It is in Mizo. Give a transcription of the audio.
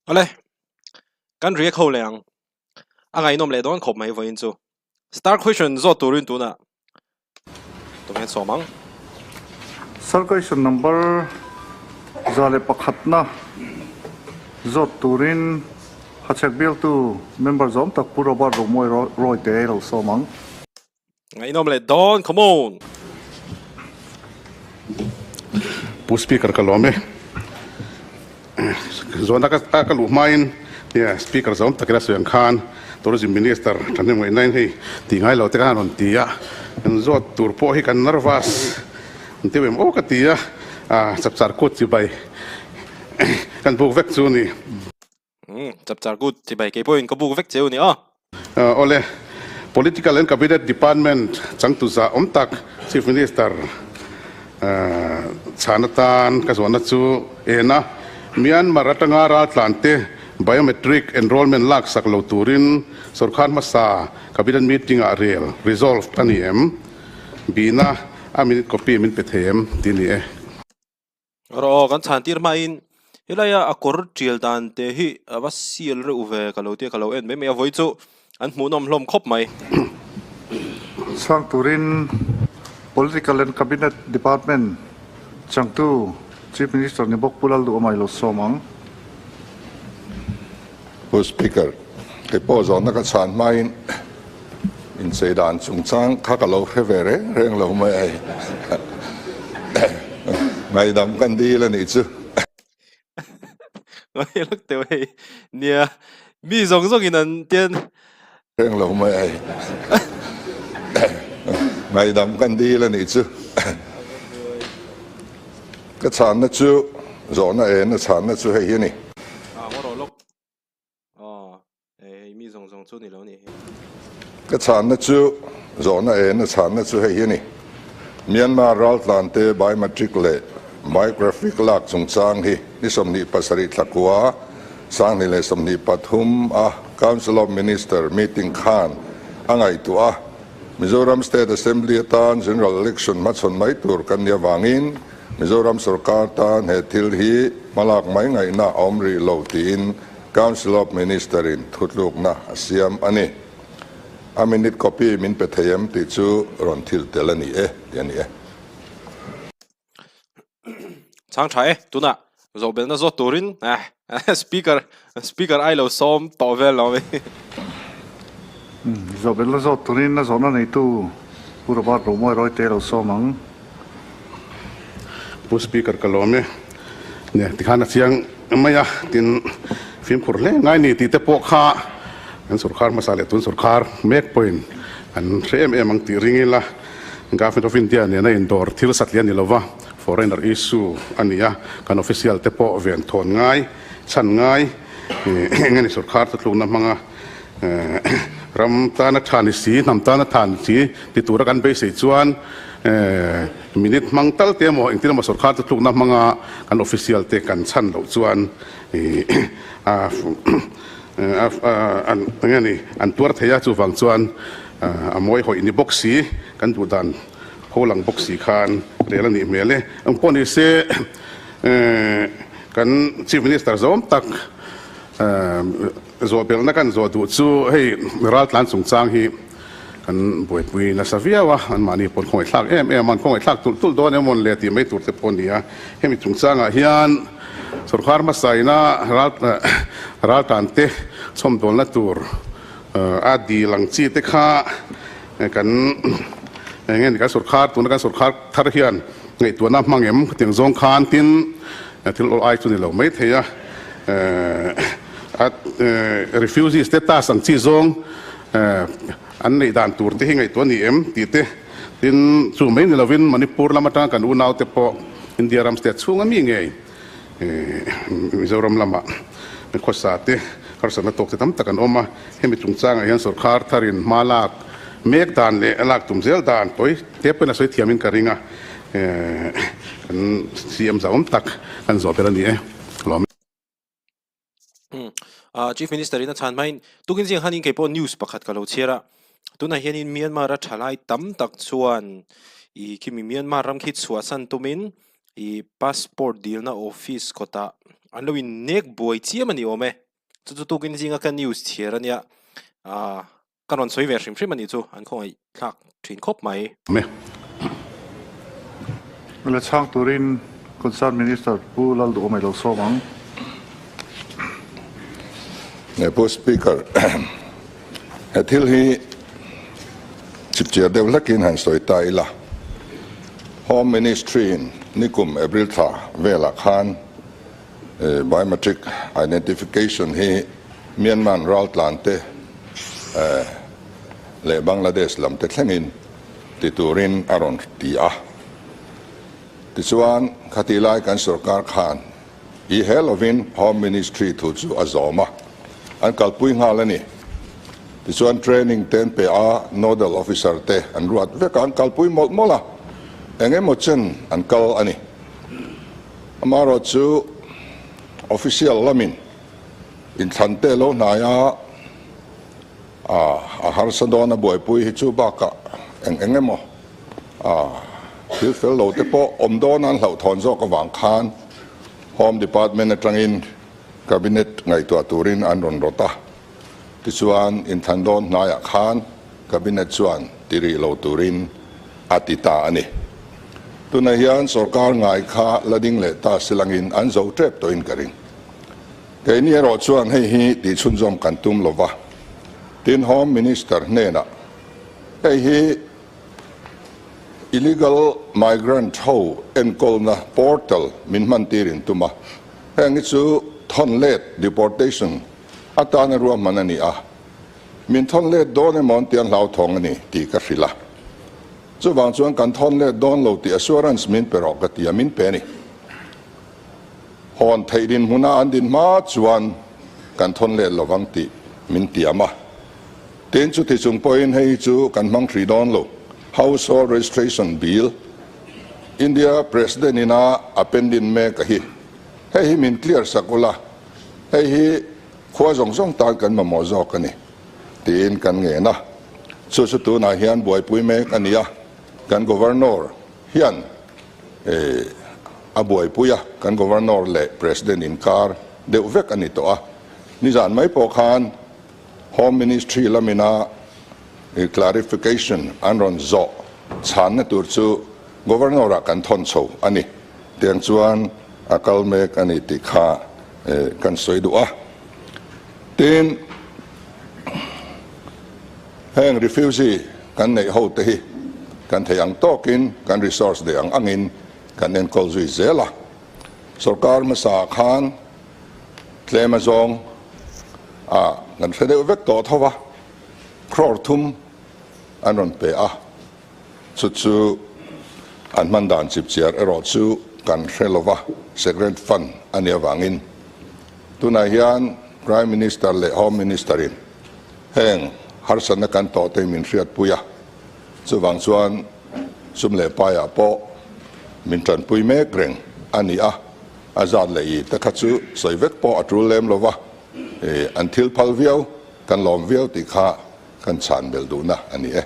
Awle, kan react ho leh ang. A ngaihnawm leh dawn khawp mai vawiin chu. Star question zawt turin tunah tum hian sawm ang. Star question number 101na zawt turin Hachhek bialtu member zawm tak Pu Robert Romawi Rawite lo sawm ang. Ngaihnawm leh dawn, come on! Pu Speaker ka lawm e. Zawhna ka ka luh hmain nia Speaker zawm takin a sawi ang khan Tourism Minister thahnem ngaihnain hei tih ngai lo te khan a rawn ti a, kan zawt tur pawh hi kan nervous an ti em aw ka ti a, chapchar kut chibai kan buk vek chu ni. Umm, chapchar kut chibai kei pawhin ka buk vek cheu ni aw. Awle, Political and Cabinet Department changtu zah awm tak Chief Minister chhan atan ka zawhna chu en a, Myanmar atanga raltlante biometric enrollment laksak lo turin sorkar hmasa Cabinet meeting ah rel, resolved, a ni em? Bihna a minute copy min pe thei em? Ti ni e. Rawh aw kan chhan tir hmain helaia a kawr tial dan te hi a va sial reuh ve ka lo tia ka lo en mai mai a vawi chu an hmuhnawm hlawm khawp mai. Chhang turin Political and Cabinet Department changtu Chief Minister ni bawk Pu Lalduhawma i lo sawm ang. Pu Speaker, kei pawh zawhna ka chhan hmain inchei dan chungchang kha ka lo hre ve reng reng lo mai a hei. Ngaihdam kan dil a nih chu. Ngai lak teuh hei. Nia, mi zawng zawngin an tian. Reng lo mai a hei. Ngaihdam kan dil a nih chu. Ka chhanna chu zawhna en a chhanna chu hei hi a ni. Ka chhanna chu zawhna en a chhanna chu hei hi a ni. Myanmar raltlante biometric leh biographic lak chungchang hi ni 27 thla kua 2023 a Council of Minister meeting khan a ngaihtuah a. Mizoram State Assembly atan General Election hmachhawn mai tur kan nih avangin Mizoram sorkar tan he thil hi hmalak mai ngaihna a awm rih lo tiin Council of Minister in thutlukna a siam a ni. A minute copy min pe thei em tih chu rawn thil tel a ni e tih a ni e. Chhang tha e, tunah zawhbelna zawt turin speaker speaker ai lo sawm tawh vel lo mai. Zawhbelna zawt turin a zawhna neitu Pu Robert Romawi Rawite lo sawm ang. Pu Speaker ka lawm e. Nia tikhan a chiang mai a, tin fimkhur hle ngai ni tih te pawh kha kan sorkar hmasa leh tun sorkar mek pawhin an hre em em ang tih ring ila. Government of India nena indawr thil satliah ni lova foreigner issue a ni a, kan official te pawh ven thawn ngai, chhan ngai, eng nge ni sorkar chu tlukna hmanga ram tana tha ni si, hnam tana tha ni si ti tura kan beisei chuan minute hmang tal te emaw engtin emaw sorkar chu tlukna hmanga kan official te kan chhan loh chuan eng nge ni an tuar thei a, chuvang chuan a mawi hawih ni bawk si, kan duh dan ho lang bawk si khan rel a nih hmel e. Eng pawh ni se kan Chief Minister zawm tak zawhbelhna kan zawh duh chu hei raltlan chungchang hi kan buaipui nasa viau a, anmahni pawn khawngaihthlak em em a, an khawngaihthlak tulh tulh dawn emaw le tih mai tur te pawh a ni a. Hemi chungchangah hian sorkar hmasa ina raltlan te chhawmdawlna tur A dil ang chi te kha kan eng nge ni kan sorkar tuna kan sorkar thar hian ngaihtuahna hmang em khatiang zawng khan tin thil awl ai chu ni lo mai thei a a refugee status ang chi zawng an neih dan tur te hi ngaihtuah ni em tih te tin chu mai ni lovin Manipur lam atanga kan unau te pawh India ram state chhunga mi ngei Mizoram lamah khawsa te harsatna tawk te tam tak an awm a, hemi chungchangah hian sorkar tharin hma lak mek dan leh a lak tum zel dan tawi te pawhin a sawi thiamin ka ring a, kan CM zauhawm tak kan zawh ber a ni e. Lawm e. Chief Minister in a chhan hmain tukin zing khanin kei pawh news pakhat ka lo chhiar a, tunah hianin Myanmar a thalai tam tak chuan ih khimi Myanmar ram khi chhuahsan tumin ih passport dilna office kawtah. An lo in nek buai chiam a ni awm e. Chu chu tukin zinga ka news chhiar a nia. Aaa ka rawn sawi ve hrim hrim a nih chu an khawngaih thlak thin khawp mai. Me. Le chhang turin Concerned Minister Pu Lalduhawm ei lo sawm ang. Ne Pu Speaker, he thil hi chipchiar deuh hlekin han sawi ta ila. Home Ministry in nikum April thla velah khan Biometric identification hi Myanmar raltlan te leh Bangladesh lam te thlengin ti turin a rawn ti a. Tichuan, khati lai kan sorkar khan i he lovin Home Ministry thu chu a zawm a, an kalpui nghal a ni. Tichuan training te an pe a, nodal officer te an ruat vek a, an kalpui mawlh mawlh a, eng emaw chen an kal a ni. Amaherawh chu official lamin inthlan te lo hnai a, a harsa dawn a buaipui hi chu bakah eng eng emaw thil fel lo te pawh awm dawn an hlauhthawn zawk avang khan Home Department atangin Cabinet ngaihtuah turin an rawn rawt a. Tichuan inthlan dawn hnaiah khan Cabinet chuan ti rih lo turin a ti ta a ni. Tunah hian sorkar ngai kha la ding leh ta silangin an zo tep tawhin ka ring. Keini erawh chuan hei hi tihchhunzawm kan tum lo va, tin Home Minister hnenah hei hi illegal migrant ho enkawlna portal min hman tirin tum a, heng hi chu thawn let, deportation, atana ruahman a ni a, min thawn let dawn emaw an ti an hlauthawng a ni tih ka hrilh a. Chuvang chuan kan thawn let dawn lo tih assurance min pe rawh ka ti a, min pe a ni. Hawn theih dinhmuna an din hma chuan kan thawn let lovang tih min tiam a. Tin, chuti chung pawhin hei hi chu kan hmang hrih dawn lo. Household Registration Bill, India President ina a pending mek a hi. Hei hi min clear sak ula, hei hi khua zawng zawng tan kan mamawh zawk a ni tiin kan ngen a. Chu chu tunah hian buaipui mek a ni a, kan Governor hian a buaipui a, kan Governor leh President inkar deuh vek a ni tawh a. Nizan mai pawh khan Home Ministry lamina clarification an rawn zawh chhanna tur chu Governor-ah kan thawn chho a ni. Tiang chuan a kal mek a ni tih kha kan sawi duh a. Tin, heng refugee kan neih ho te hi kan thei ang tawkin kan resource deh ang angin kan enkawl zui zel a. Sorkar hmasa khan tlem azawng a kan hre deuh vek tawh tho va, crore thum an rawn pe a. Chu chu an hman dan chipchiar erawh chu kan hre lo va, Secret Fund a nih avangin. Tunah hian Prime Minister leh Home Minister in heng harsatna kan tawh te min hriatpui a, chuvang chuan sum leh paiah pawh min tanpui mek reng a ni a, a zat leh i te kha chu sawi vek pawh a tul lem lo va, an thil phal viau, kan lawm viau tih kha kan chhan belh duhna a ni e.